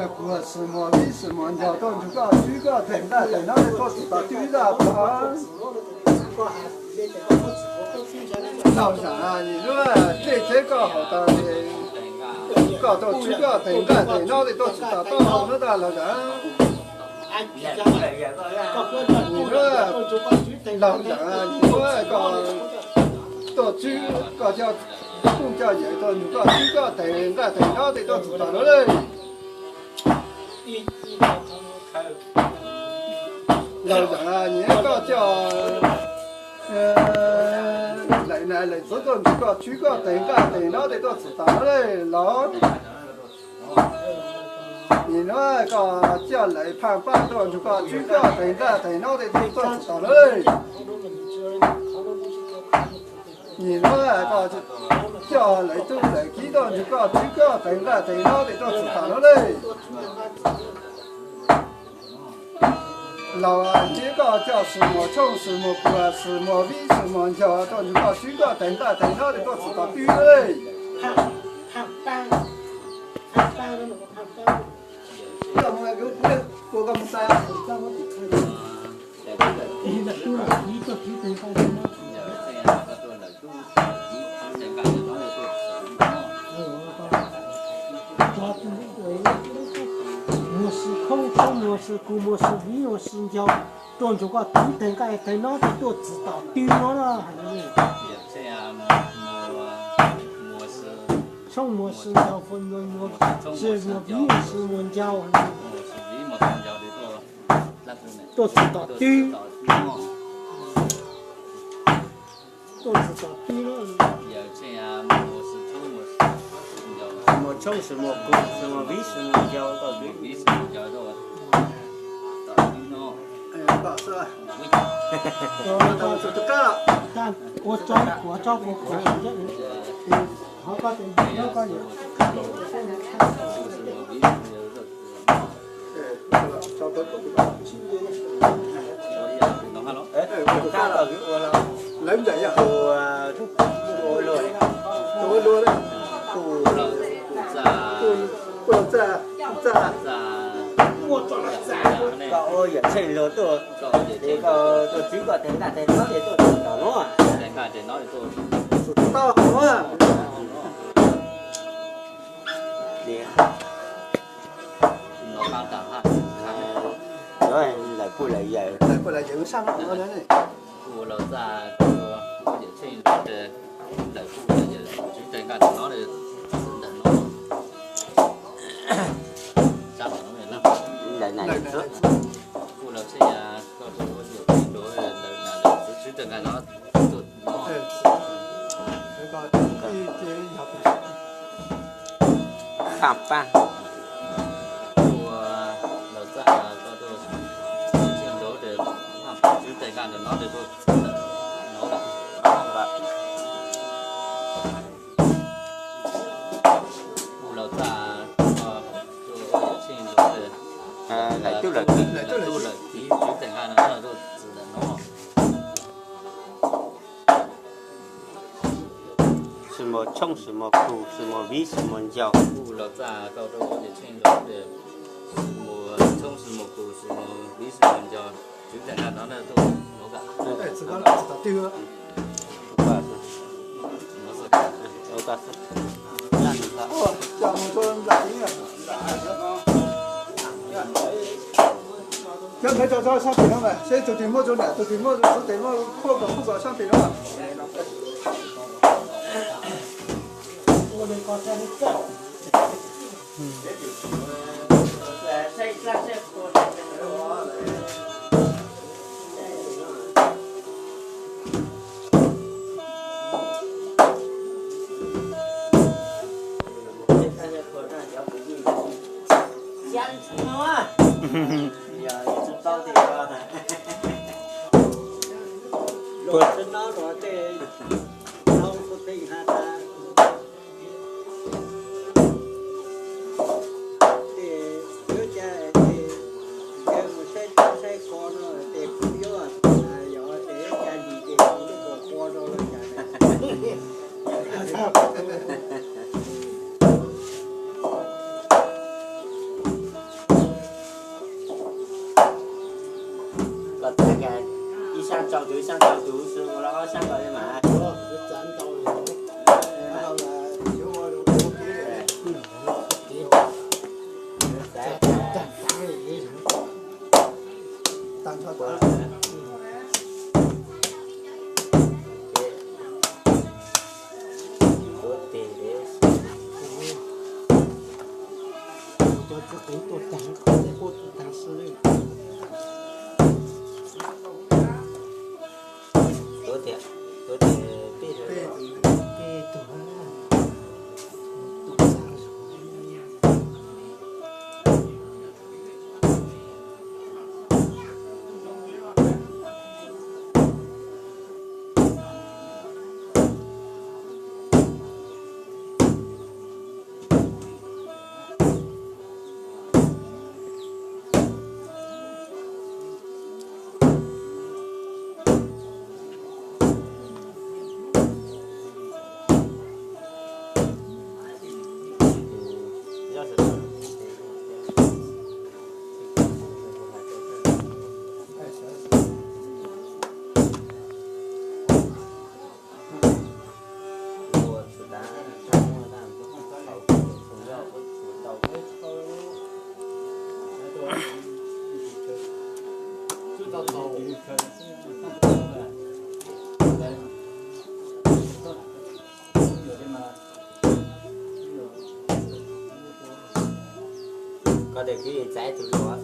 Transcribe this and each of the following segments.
Kuv sis muag vib sis muag ncaug tuaj nrug koj tswb koj teeg nqaj teeg nob tuaj txug tom twg lawm. Laug Zam, nim no dlej teb koj haus tas, koj tuaj tswb koj teeg nqaj teeg nob tuaj txug tom toj no tas Laug Zam. Laug Zam, nim no koj tuaj tswb koj coj, kuj coj yawm tuaj nrug koj tswb koj teeg nqaj teeg nob tuaj txug tom no lawm. Laug Zam, nim no koj coj lawm na lawm txwv tuaj nrug koj tswb koj teeg nqaj teeg nob tuaj txug tom no lawm Laug. Nim no koj coj lawm Phaaj Paab tuaj nrug koj tswb koj teeg nqaj teeg nob tuaj txug tom no lawm. Nim no koj coj lawm tub lawm kiv tuaj nrug koj tswb koj teeg nqaj teeg nob tuaj txug tom no lawm. Laug, nim no koj coj sis muag tshooj sis muag kuv sis muag vib sis muag ncaug tuaj nrug koj tswb koj teeg nqaj teeg nob tuaj txug tom twg lawm. Muag sis khoob, tshooj muag sis kuv, muag sis vib, muag sis ncaug, tuaj nrug koj tswb teeg nqaj teeg nob tuaj txug tom twg no na. Tshooj muag sis ncaug, muag sis vib, muag sis muag ncaug, tuaj txug tom twg. Tuaj txug tom twg. Muag tshooj sis muag kuv sis muag vib sis muag ncaug tuaj twg. Ua tso kuv tso kuv kuv. Qhov koj tes nyob koj yawm. Lawv ncaim yog ua luag, ua luag, ua luag, ua luag txaj, txaj, koj ua yawm tsheej luag tuaj, koj tuaj tswb koj teeg nqaj teeg nob tuaj txug tom no. Tau hov. Lawv kuj lawv yawm, lawv kuj lawv yawm sab no ne. Kuj lawv txaj, kuj yawm tsheej luag, lawv kuj lawv yawm tsheej nqaj teeg nob ntawm no. Kuj lawv tsheej, koj tuaj ua yawm tsheej luag, lawv na lawv tswb teeg nqaj no tuaj no. Phaaj Paab. Ua lawv txaj, koj tuaj tswb teeg nqaj no, tswb teeg nqaj ntawm no tuaj no. Kuj lawv txaj, koj tuaj ua yawm tsheej luag, lawv tub lawv kiv tswb teeg nqaj no tuaj txug ntawm no. Sis muag tshooj sis muag kuv sis muag vib sis muag ncaug. Kuj lawv txaj, koj tuaj ua yawm tsheej luag, sis muag tshooj sis muag kuv sis muag vib sis muag ncaug, tswb teeg nqaj no tuaj no. Cov ntawd tso tso sab pem no mas, seb tus twg muaj rau nram, tus twg muaj rau tus tes muaj khuaj kom khuaj kom sab pem no. Tuav tias, tuav tias peb, peb tug. Koj tias kwv yees txais tus luaj.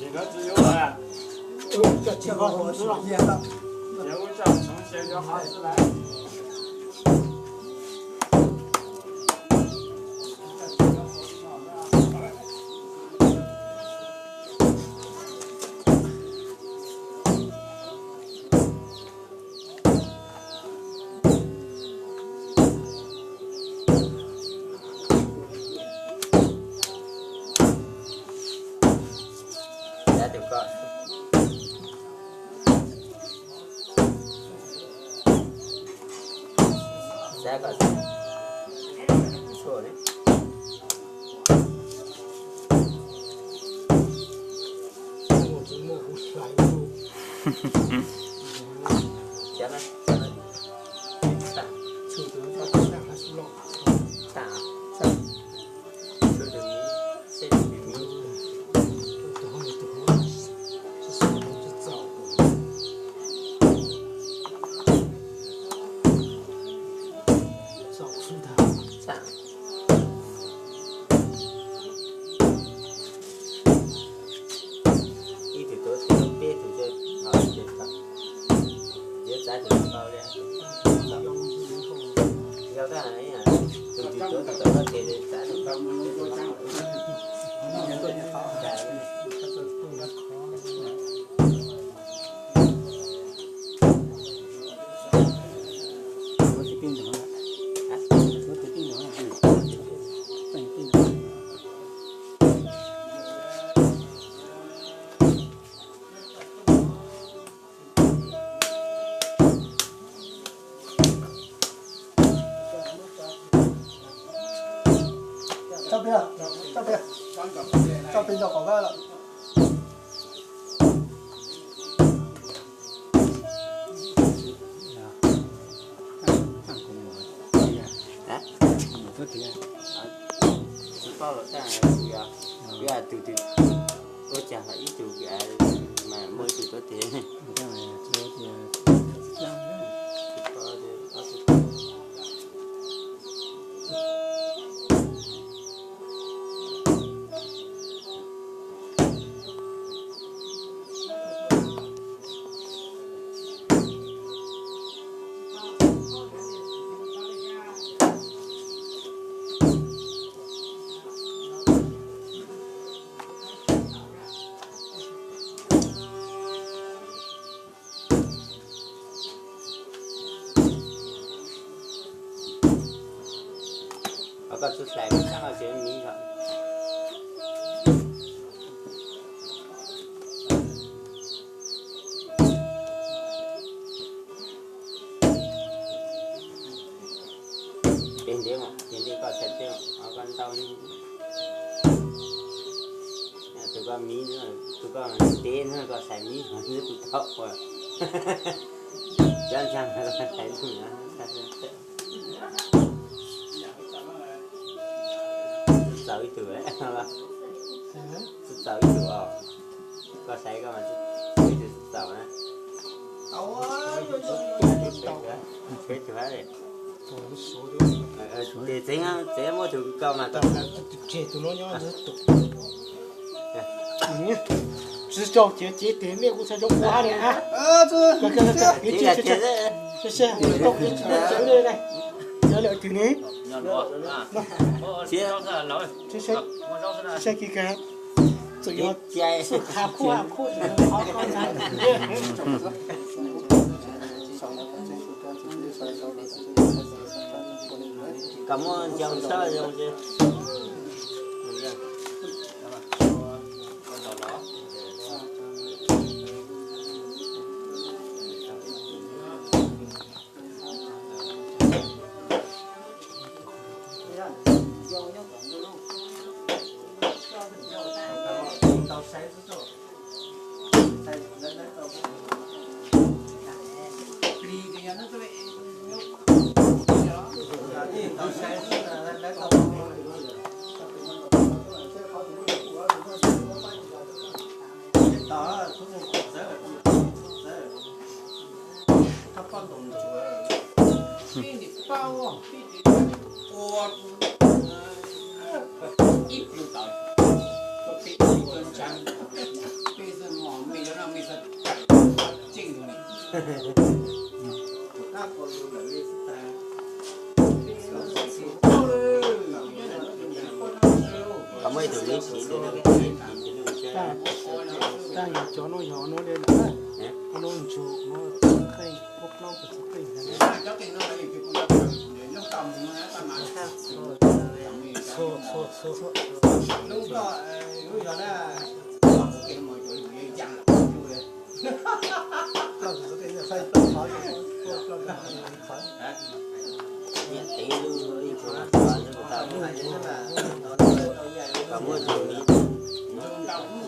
Xav tus koj. Xav kom tshuaj ne. Cov na, cov na. Tam, tam, tam. Sawv daws miv, sawv daws miv. Tam. Ib tug tuav tias peb tug, yuav txav tus tau li. Yog tus twg tuav tus tau koj ces txav tus tau. Tso plig, tso plig, tso plig rau qhov vaj lawm. Tsis paub los tag, yog tus twg ua cas ib tug mas muaj ib tug tuav tias. Koj txhob hlais, koj txhob miv os. Pem ntev, pem ntev koj txhais tes, koj ntau. Tus koj miv, tus koj ntev no koj txhais miv, tus koj ua cov ntxaag koj txhais lug. Txaus ib tug, txaus ib tug os. Koj saib koj mas, ib tug txaus na. Tsev tug, tsev tsev muab tug koj mas tau. Tsis tau cev, cev tes mej kuv txhaj zoo ua li na. Kom muaj ncoo txhob zoo. Qhov muaj ib tug lub siv, tag yog cov no yog no li lawm, no ntsug no qeej, ua plaub tug txiv qeej. Nyiam tev lub, kom muaj tus